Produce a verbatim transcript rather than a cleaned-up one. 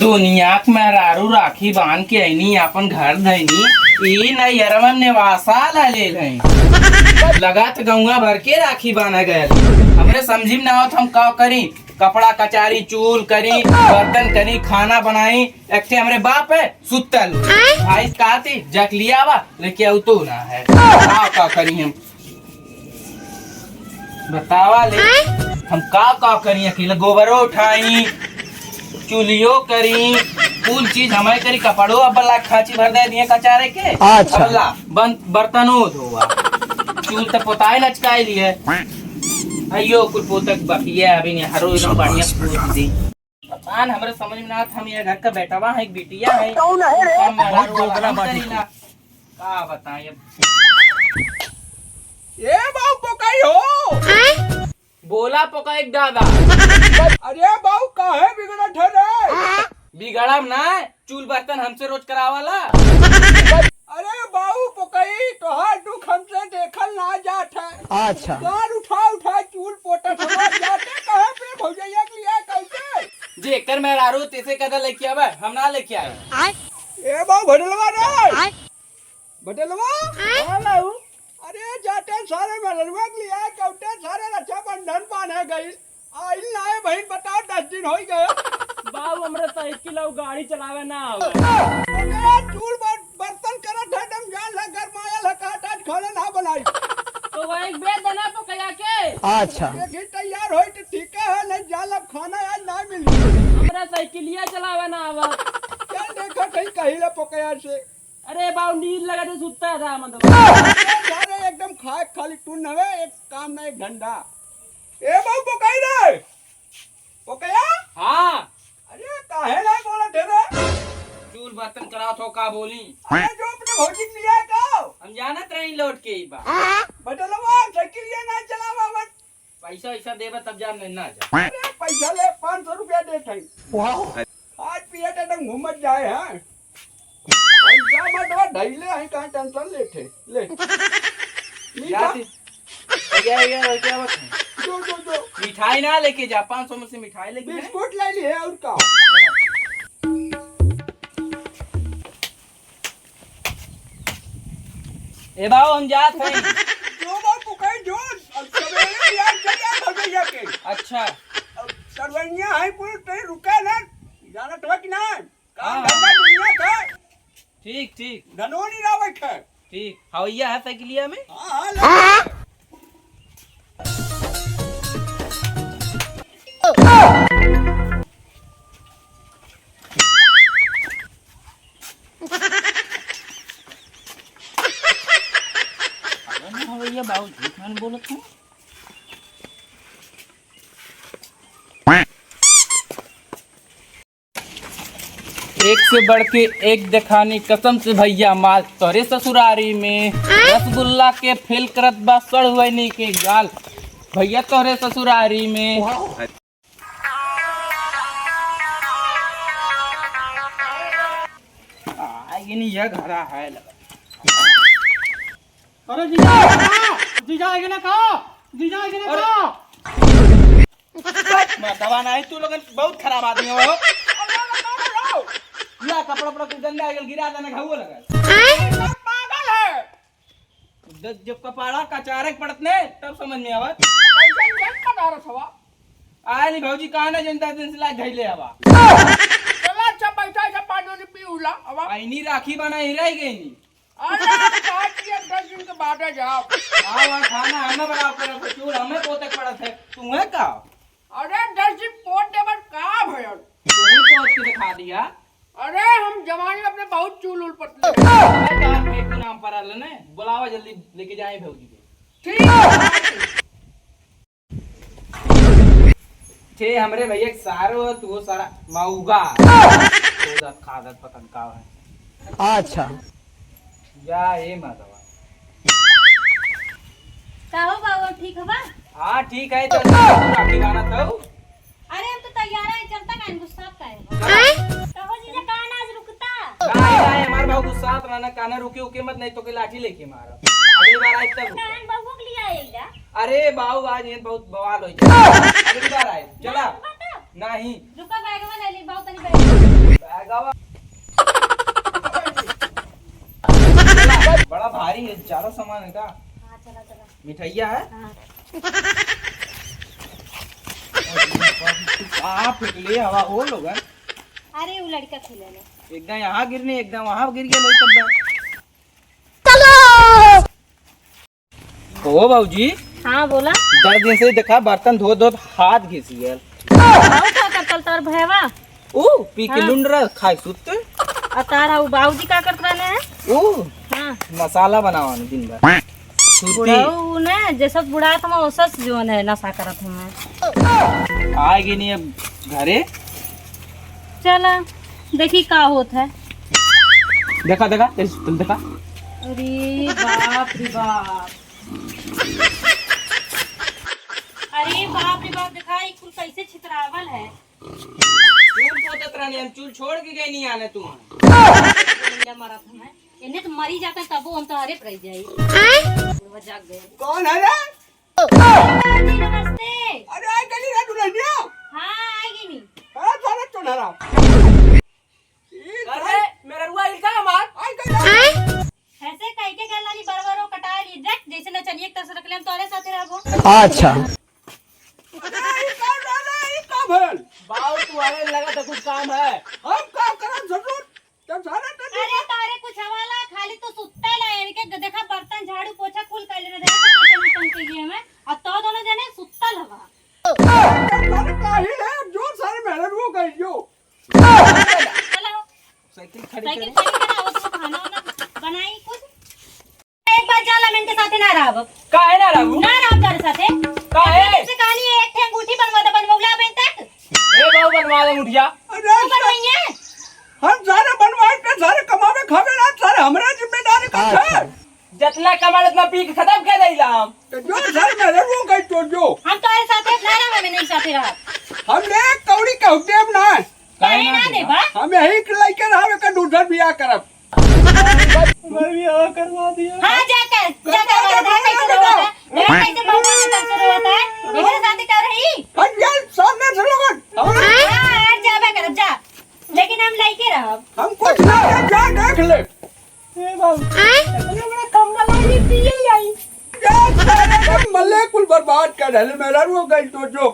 दुनिया के मेहरारू राखी बांध के अइनी, आपन घर धइनी, ई नैहरवा में नेवासा ला ले लेई। लगात गौवा भर के राखी बांधा गयल। हमरे समझी में ना आवत, हम का करी? कपड़ा कचारी, चूल करी, बर्तन करी, खाना बनाई। एक ठे हमरे बाप है, सुतल। आइस कहती, "जाके लिया आवा, लेके आऊ तो ना है।" का, का करी हम? बतावा ले, हम का, का करी? अकेले गोबरो उठाई, चूल्हियो करी, कुल चीज हमारे करी, कपड़ो अब ला खाची भर दे दिए कचारे के। अच्छा। अब ला, बन-, बर्तनो धोवा, चूल त पोताए लचकाए लिए। अयो, कुल पोतक बकिया अभी नहीं, हरो एकदम बढ़िया पोत दी। पता न, हमरे समझ में ना आवत, हम ये घर का बेटवा है, एक बिटिया है। कौन है रे? काम में बहुत हरो दोगला वाला बाटी करीला। का बताई अब? ए बाऊ, पोकाई हो? बोला पोकाई के दादा। अरे बाऊ, काहे बिगड़त है रे? बिगड़ब ना, चूल बर्तन हमसे रोज करावाला। अरे बाऊ पोकाई, तोहार दुख हमसे देखल ना जात है। अच्छा। गार उठा उठा चूल पोतत हमार जाते, कहाँ पे भौजैया के लिया कैसे? जेकर मेहरारू तेसे कदा लेके आवे, हम ना लेके आए। ए बाऊ भडलवा रे। भडलवा? हाँ बाऊ। अरे जाते सारे मेहररुआ के लिया कौटे सारे रक्षाबंधन बांधे गइल। आइल नाय बहिन, बताओ, दस दिन होइ गए। बाऊ, हमरे साइकिल अउ गाड़ी चलावे ना आवे। अरे चूल बर-, बर्तन करत है, एकदम जान है, गरमायल है, काट आज खाना ना बनाई। तो वही बेच देना पोकैया के। अच्छा। देखी तैयार होई तो ठीक है, नहीं जान अब खाना आज ना मिली। हमरा साइकिलिया चलावे ना आवा। चल देखा कहीं कही ला पोकैया से। अरे बाऊ, नींद लगा दे, सुत्ता था मतलब। अरे सारे एकदम खाए खाली टून हवे, एक काम ना एक धंधा। ए बाऊ पोकई रे, पोकया? हाँ। अरे काहे ना बोलत है रे? चूल बर्तन करात हो का बोली? अरे जो अपने भौजी के लिए का? हम जानत रही लौट के ही बा। बटलवा साइकिल ये ना चलावा मत। पैसा वैसा देबा तब जान नहीं ना जा। अरे पैसा ले, पाँच सौ रुपया देत है। वाह। आज पिए तो एकदम घूमत जाए हैं। पैसा मत हो, ढैले हैं, कहाँ टेंशन लेते। ले। मीठा? जाती। भैया, भैया, और क्या बात है? जो, जो, जो। मिठाई ना लेके जा, पाँच सौ में से मिठाई लेके जा। बिस्कुट ले लिए, और का? ए बाऊ, हम जात हई। जो बाऊ, तू कहीं जो, अब सवेरे तैयार कर जा भैया के। अच्छा। अब सरवैया है, कोई कहीं रुके ना, जानत हो कि ना? काम हाँ, धंधा हाँ। दुनिया का। ठीक, ठीक। धनोनी रावत है। ठीक, हवैया है साइकिलिया में? हाँ, हाँ, ले। अरे ना हवैया बाऊ, झूठ मन बोलत हूँ। एक से बढ़ के एक देखानी, कसम से भैया माल तोहरे ससुरारी में। रसगुल्ला के फेल करत बा सड़ुआइनी के गाल, भैया तोहरे ससुरारी में। आ, ये नहीं, यह घरा है लगा। अरे जीजा, जीजा आएंगे ना का? जीजा आएंगे ना अरे। का? मर्दवा नहीं, तू लोगन बहुत खराब आदमी हो। ला, कपड़ा उपड़ा कुल गंदा हो गया, गिरा देना, घाव लगा। सब पागल है। जब, जब कपाड़ा कचारे के पड़त ने, तब समझ में आवत। कैसे इंसान का डारत हवा? आए नहीं भौजी, कहाँ ना जनता दिन से लाग धैले हवा। चला, अच्छा बैठा, अच्छा पानी वानी पी उला, हवा। आईनी राखी बनाई रह गई नी। अरे, हम कहा कि अब दस दिन के बाद आ जाओ। आवा, खाना हमें बनाओ पड़त है, चूल हमें पोते पड़त है, तुम्हें का? अरे, दस दिन पोत देबे का भयल? तुम्हें पोत के दिखा दिया। अरे, हम जवानी में अपने बहुत चूल उल पतले। अरे, तार पेट के नाम पर आले ने, बुलावा जल्दी लेके जाए भौजी के। ठीक है। छे हमरे भैया के सारो हो, तू हो सारा मऊगा। खादत खादत पतन का है। अच्छा। जा हे माधवा। का हो बाबू, ठीक हवा? हाँ, ठीक है, चल, राखी बांधत हऊ। अरे, हम तो तैयार है, चलता काहे गुस्सात काहे हो? कहो जीजा, काहे ना आज रुकता? नहीं, नहीं, हमार भाव गुस्सात रहना, काहे रुके उके मत, नहीं तो के लाठी लेके मारब। अगली बार आए तब। काहे बहू के लिए आइला? अरे बाऊ, आज ये बहुत बवाल हो जाए। अगली बार आए, चला। ना रुकबा तब? नहीं। रुका, बैगवा ले ली, बाऊ तनी बैग। बड़ा भारी है, ज्यादा सामान है का? हाँ, चला, चला। मिठाइया है? हाँ। आप ले हवा हो लोगन। अरे, वो लड़का खेले ले। एकदम यहाँ गिरनी, एकदम वहाँ गिर गया, नहीं तब। ओ बाबूजी। हाँ, बोला। दस दिन से देखा, बर्तन धो धो हाथ घिस गया। और का करतल तोर भैवा? ऊ पी के हाँ। लुंड रहा, खाए सुत। आ तारा ऊ बाबूजी का करत रहने हैं? ऊ हाँ। मसाला बनावा न दिन भर। सूती। बुढ़ऊ ने जैसा बुढ़ात में ओसस जोन है, नशा करत हमें। आएगी नहीं अब घरे। चला, देखी का होत है। देखा, देखा, तेरी सुतल देखा। अरे बाप रे बाप। अरे बाप रे बाप, देखा, ई कुल कैसे छितरावल है। चूल पोतत रहनी, हम चूल छोड़ के गए नहीं आने तू। डंडा मारत हमें। इन्हें तो मरी जाता तबो हम तो हरे पर रह जाई। बुढ़वा जाग गए। कौन है रे? जी, नमस्ते। अरे, आई गली रे दुल्हनिया। हाँ, आई गई नी। अरे, सारे चुनहरा। ई अरे, सारे मेरा रुआ इनका हमार। आई गई रे। ऐसे कह के गल वाली बरबरो कटा ली, देख, जैसे नचनिए के तरह से रख ले, हम तोरे साथे रहबो। अच्छा। अरे, ई का, अरे, ई का भइल? बाऊ, तुम्हारे लगा तो कुछ काम है। हम का करब जरूर? जब सारा कर अरे, तारे कुछ हवाला, खाली तू सुत्ता ला, इनके ग-, देखा, बर्तन, झाड़ू, पोछा कुल कर लेना, देखा, कितना टंग के लिए में, और तो दोनों जने सुत्ता लगा। जब सारे काहिल है, जो सारे मेहनत वो कर जो। चलो। साइकिल खड़ी साइकिल करो। खड़ी करा, वो तो खाना वाना बनाई कुछ। एक बार जा ला, मैं इनके साथे ना रहब। काहे ना रहबू? ना रहब तारे साथे। काहे? इनसे कहानी है, एक ठे अंगूठी बनवा दे, बनवला अबे तक। ए बाबू, बनवा दे अंगूठिया। अरे तू बनवाइए। हम सारे बनवाए के सारे कमावे खावे ना, सारे हमरा जिम्मेदारी का अच्छा। है। जितना कमाल उतना पी के खत्म कर देला हम। तो जो सारे मेरे वो गई तो जो। हम तारे साथे ना रहब, हम इनके साथे रहब। हम एक कौड़ी का हुक्म ना है। काहे ना देबा? हम यही के लइके रहब, एक दूसर बियाह करब। हमार बियाह करवा दिया। हाँ, जाकर, जाकर करवा दे, कैसे रोता है? देखा कैसे भगवान का शुरू होता है? इधर शादी कर रही? हट गया, सामने से लोगन। हाँ, हाँ, जाबे करब, जा। लेकिन हम लइके रहब। हम कुछ ना कर, जा देख ले। ए बाबू, इतना बड़ा कम्बल आई, पिए आई। जा, सारे कम्बल कुल बर्बाद कर डाले, मेरा रो गई तो जो।